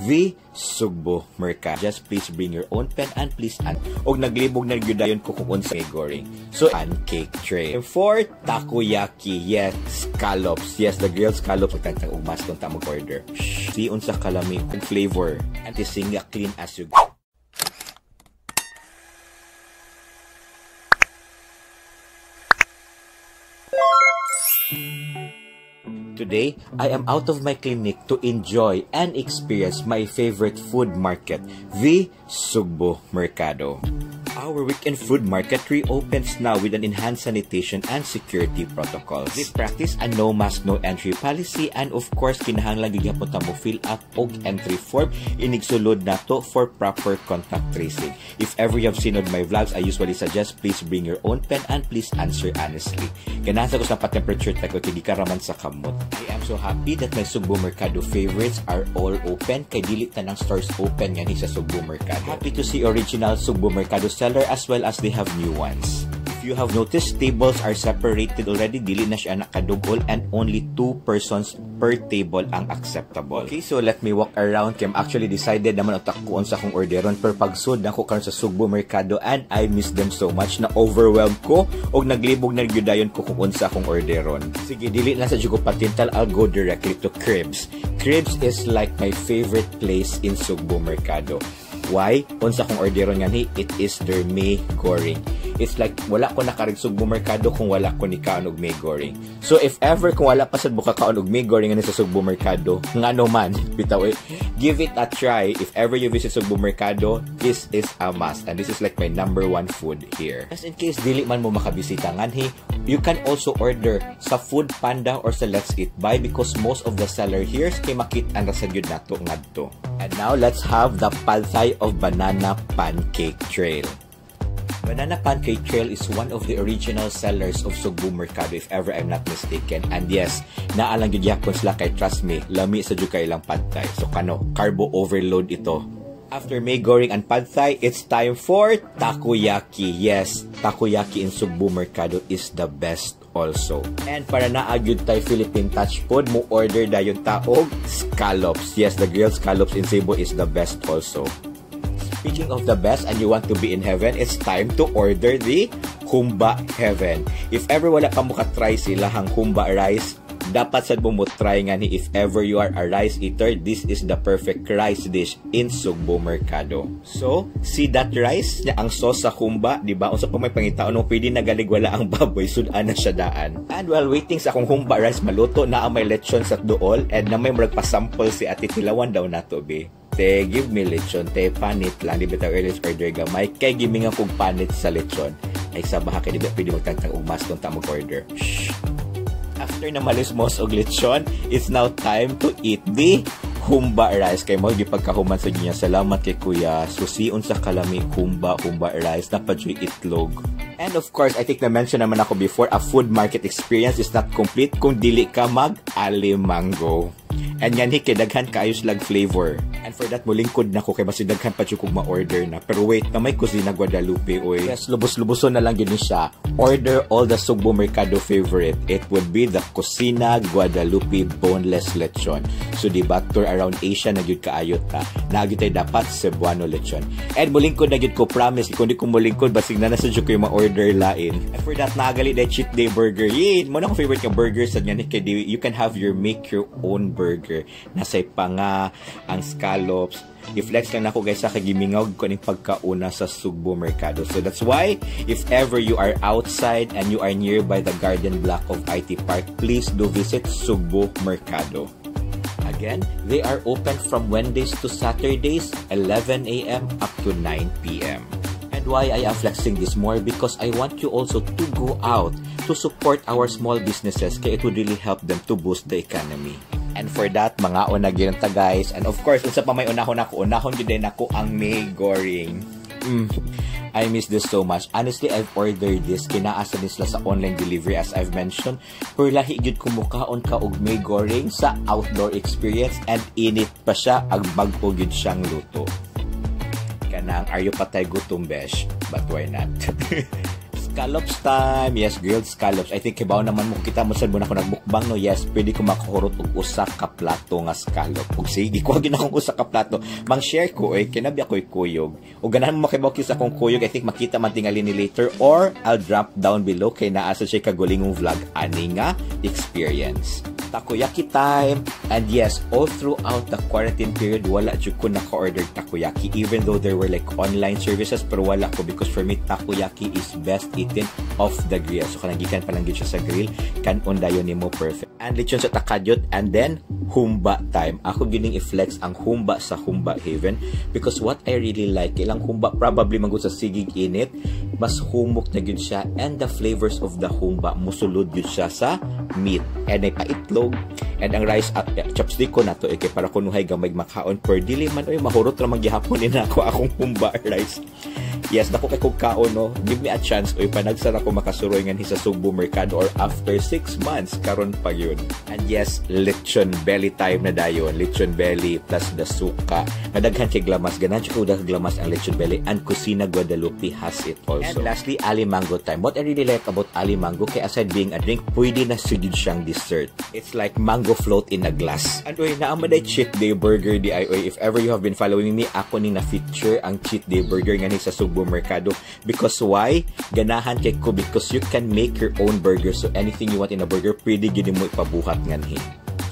the Sugbo Mercado. Just please bring your own pen and please and og naglibog na gyud dayon ko kung unsa may goreng. So pancake tray. For takoyaki, yes, scallops. Yes, the grilled scallops tagtag og mas kung ta mag-order. See unsa kalami and flavor and tisinga clean as you go. Today, I am out of my clinic to enjoy and experience my favorite food market, the Sugbo Mercado. Our weekend food market reopens now with an enhanced sanitation and security protocols. We practice a no mask, no entry policy, and of course, kinahanglan gyud ta mo fill up og entry form inigsulod nato for proper contact tracing. If ever you have seen on my vlogs, I usually suggest please bring your own pen and please answer honestly. Ganahan sa ko sa pa-temperature tag kay gikaraman sa kamot. I am so happy that my Sugbo Mercado favorites are all open kay dili tanang stores open ngani sa Sugbo Mercado. Happy to see original Sugbo Mercado seller as well as they have new ones. If you have noticed, tables are separated already. Dili na siya nakadugol and only 2 persons per table ang acceptable. Okay, so let me walk around. Kaya I'm actually decided naman ang takuon sa akong orderon pero pagsud nako karon sa Sugbo Mercado and I miss them so much na overwhelmed ko og naglibog na gyud dayon ko kung unsa akong orderon. Sige, dili na sa jud ko patintal. I'll go directly to Cribs. Cribs is like my favorite place in Sugbo Mercado. Why? Unsa kong orderon ngani, it is their Mee Goreng. It's like wala ko nakarig Sugbo Mercado kung wala ko ni kaon og Mee Goreng. So if ever kung wala pa sad mo kakaon og Mee Goreng ngani sa Sugbo Mercado, ngano man bitaw eh, give it a try. If ever you visit Sugbo Mercado, this is a must and this is like my number 1 food here. Just in case dili man mo makabisita nganhi, you can also order sa Food Panda or sa Let's Eat Buy because most of the seller here kay makit-an ra sa gyud nato ngadto. And now let's have the pad thai of Banana Pancake Trail. Banana Pancake Trail is one of the original sellers of Sugbo Mercado, if ever I'm not mistaken. And yes, naalang gyud gyapon sila kay trust me, lami sa jud kay ilang pad thai. So kano, carbo overload ito. After Mee Goreng and pad thai, it's time for takoyaki. Yes, takoyaki in Sugbo Mercado is the best also. And para naa gyud tay Philippine touch pod, mo order dayon ta og scallops. Yes, the grilled scallops in Cebu is the best also. Speaking of the best and you want to be in heaven, it's time to order the Humba Heaven. If ever wala ka mo ka-try sila hang Humba rice, dapat sad mo mo try nga ni if ever you are a rice eater, this is the perfect rice dish in Sugbo Mercado. So, see that rice? Nya ang sauce sa humba, di ba? Unsa pa may pangitaon mo, pwede na galig wala ang baboy, sudan na siya daan. And while waiting sa akong humba rice maluto, na ang may lechon sa duol and na may murag pasample si Ate Tilawan daw nato be. Te, give me lechon, te, panit lang, di ba tayo earliest order gamay, kay giminga kog panit sa lechon. Ay sa baha kay di ba pwede magtagtag og mas kung ta mag-order. Shh. After na malismos og lechon, it's now time to eat the humba rice. Kay mo gipagkahuman sa niya. Salamat kay Kuya. Susi unsa kalami humba rice na padyoy itlog. And of course, I think na-mention naman ako before, a food market experience is not complete kung dili ka mag-alimango. And yan hi, kay daghan kaayo silang flavor. And for that, mulingkod na ko kay basi daghan pa jud kog ma-order na. Pero wait, na may Kusina Guadalupe, oy. Yes, lubos-luboson na lang gyud ni siya. Order all the Sugbo Mercado favorite. It would be the Kusina Guadalupe Boneless Lechon. So, di ba, tour around Asia na gyud kaayo ta. Naa gyud tay dapat Cebuano lechon. And mulingkod na gyud ko, promise, kung di ko mulingkod, basig na nasa jud ko yung ma-order lain. And for that, naagali na cheat day burger. Yin, mo na akong favorite nga burger sa niyan. Kay you can have your make your own burger. Nasay panga, ang scallops. I-flex lang nako guys sa kagimingaw ko ning pagkauna sa Sugbo Mercado. So that's why if ever you are outside and you are nearby the garden block of IT Park, please do visit Sugbo Mercado. Again, they are open from Wednesdays to Saturdays, 11 a.m. up to 9 p.m. And why I am flexing this more? Because I want you also to go out to support our small businesses kaya it would really help them to boost the economy. And for that, mga una gyud ta guys. And of course, unsa pa may unahon ako, unahon gyud din ako ang Mee Goreng. I miss this so much. Honestly, I've ordered this. Kinaasa din sila sa online delivery as I've mentioned. Pero lahi gyud kumukaon ka og Mee Goreng sa outdoor experience and init pa siya ag bag-o gyud siyang luto. Kanang are you patay gutom besh? But why not? Scallops time! Yes, grilled scallops. I think kibaw naman mo, kita mo sa mo na ako nagmukbang, no? Yes, pwede ko makahurot og usa ka plato nga scallop. Ug sige, kuha gyud akong usa ka plato. Mang share ko eh, kinabi ako'y kuyog. Ug ganahan mo makibaw sa akong kuyog, I think makita man tingali ni later or I'll drop down below kay naa sa siya kagulingong vlog ani nga experience. Takoyaki time! And yes, all throughout the quarantine period, wala jud ko naka-order takoyaki, even though there were like online services, pero wala ko because for me, takoyaki is best eaten off the grill. So kanang gikan pa lang gyud siya sa grill, kanon dayon nimo, perfect. And lechon sa takadyot, and then humba time. Ako gining i-flex ang humba sa Humba Haven because what I really like, ilang humba, probably manggod sa sigig init, mas humok na gyud siya and the flavors of the humba musulod gyud siya sa meat. And ay paitlog and ang rice at chopstick ko nato eh, kay para kunuhay gamay makaon, per dili man oy, mahurot ra man gihapon ni nako akong humba rice. Yes, dako kay kog kaon, no. Give me a chance oy, panagsara ko makasuroy nganhi sa Sugbo Mercado or after 6 months karon pa yun. And yes, lechon belly time na dayon. Lechon belly plus the suka. Madaghan kay glamas, ganahan ko glamas ang lechon belly, and Kusina Guadalupe has it also. And lastly, Ali Mango time. What I really like about Ali Mango kay aside being a drink, pwede na sugid siyang dessert. It's like mango float in a glass. And oy, naa man cheat day burger di ay oy. If ever you have been following me, ako ning na-feature ang cheat day burger ngani sa Sugbo Mercado. Because why? Ganahan kay ko because you can make your own burger. So anything you want in a burger, pwede gyud mo ipabuhat nganhi.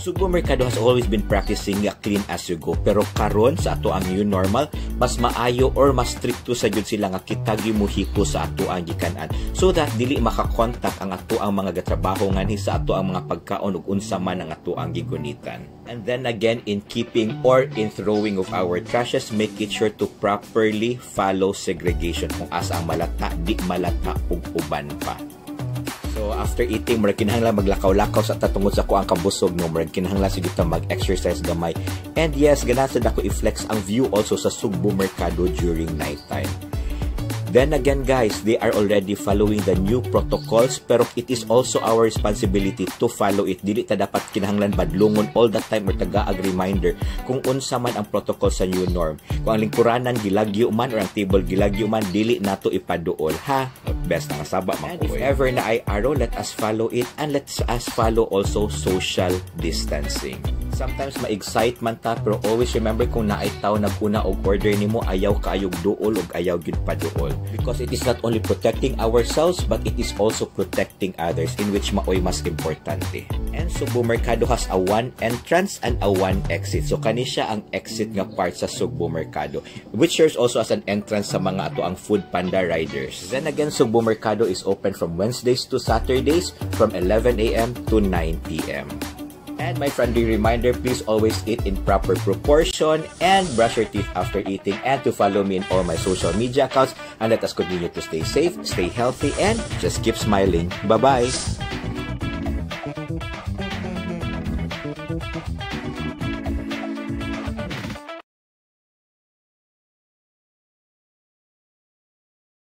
Sugbo Mercado has always been practicing a clean as you go. Pero karon sa ato ang new normal, mas maayo or mas stricto sa gyud sila nga kita gyud mo hipo sa ato ang gikanan, so that dili makakontak ang ato ang mga gatrabaho nganhi sa ato ang mga pagkaon ug unsa man ang ato ang gigunitan. And then again, in keeping or in throwing of our trashes, make it sure to properly follow segregation kung asa ang malata, di malata ug uban pa. So after eating, murag kinahanglan maglakaw-lakaw sa tatungod sa ko ang kabusog, no, murag kinahanglan sige ta mag-exercise gamay. And yes, ganahan sad ako i-flex ang view also sa Sugbo Mercado during nighttime. Then again, guys, they are already following the new protocols, pero it is also our responsibility to follow it. Dili ta dapat kinahanglan badlungon all the time or tagaag reminder kung unsa man ang protocol sa new norm. Kung ang lingkuranan gilagyo man or ang table gilagyo man, dili nato ipaduol, ha. Best nga saba man. And if ever na ay araw, let us follow it and let us follow also social distancing. Sometimes ma-excite man ta, pero always remember, kung naay tao naguna og order nimo, ayaw kaayog duol ug ayaw gyud paduol, because it is not only protecting ourselves but it is also protecting others, in which maoy mas importante. And Sugbo Mercado has a one entrance and a one exit. So kani siya ang exit nga part sa Sugbo Mercado, which serves also as an entrance sa mga ato ang Food Panda riders. Then again, Sugbo Mercado is open from Wednesdays to Saturdays from 11 a.m. to 9 p.m. And my friendly reminder, please always eat in proper proportion and brush your teeth after eating, and to follow me in all my social media accounts, and let us continue to stay safe, stay healthy, and just keep smiling. Bye-bye!